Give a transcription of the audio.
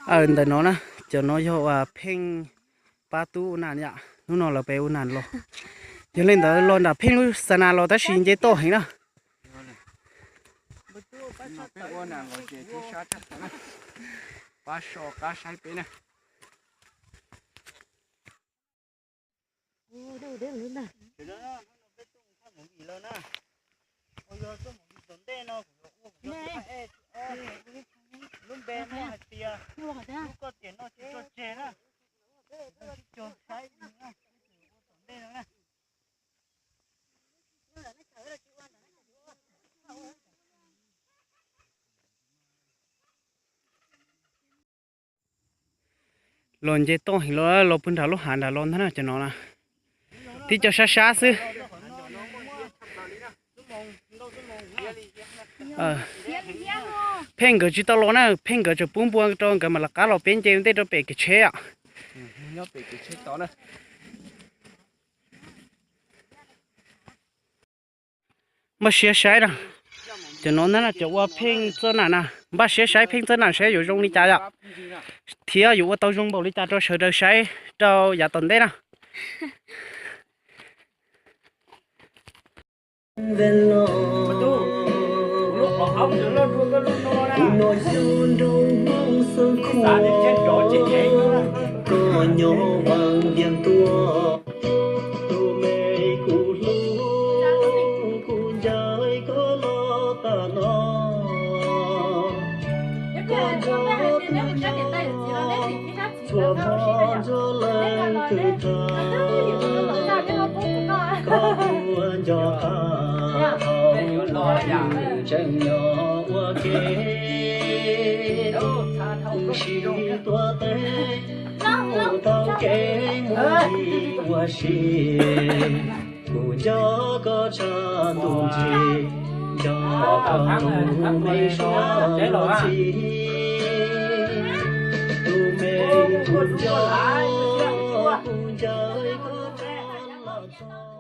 Ntawm no na, cov no yog uas Pheej pab tub ua nas yom, hnub no lawv pem ua nas los. Yog li ntawd los nram Pheej lub xa nas los tab sis nce toj heev na. Pab so qab saib peb na. Peb tuaj mus thaj mus vim lawm na. Ua yog tuaj mus vim tom ntej no kuv yuav ua kuv cov txiv hmab ej tsis ob. Lub npe muaj hais tias lub koj tiam no tsis tso tseg na. Tsis tso saib na, ua tom ntej no na. Los nce toj heev los, los puag nram lub hav nram los ntag na cov no na. Tib co sab sab xwb. Pheej nkawd tsis tau los na, Pheej nkawd tseem pub npua rau nkawd mam lawv qab los peb nce ntej rau pem kev tsheb os. Npaj siab saib na. Cov no na cov ua Pheej txoj nam na, npaj siab saib Pheej txoj nam saib yuav zoo li cas yom, thiab yuav ua tau zoo npaum li cas rau sawv daws saib rau yav tom ntej na. Kuv nco koj tshaj tus ntsis, nco koj tus me suav los txi, tus me kuv nco, kuv nco koj tshaj los txo.